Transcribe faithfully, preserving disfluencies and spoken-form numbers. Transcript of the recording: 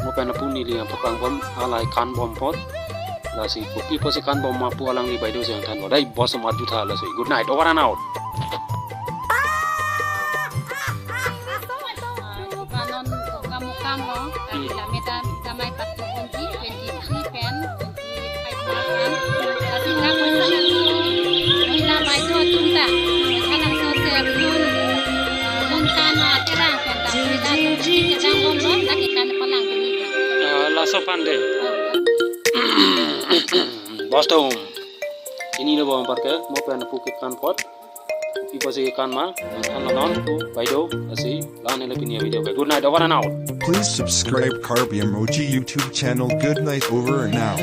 Mo pen lapu neli nangpaklang bom, alai kan bom apot. Lasi kopi apotsi kan bom ma pu alangli baideo si nangthan lo. Dei, boss amat jutha lasi. Good night, over and out. Kanon kamukam lo, kami la medam damai patro onji twenty-three pen twenty-five March an. Kasi nga po sa mga baito atum ta, kanang so se lun, lun kana terang pen ta, kita kita jang bom lo, lagi kan palang kami. Ah, laso pande. Boss atum. Ini lo bom parke, mo pen lapu kekan apot. Kopi apotsi kekan ma, nangthan lo non, pu baideo, lasi, la-an helo pini avideo. Good night, over and out. Please subscribe Karbi Emoji YouTube channel. Good night, over and out.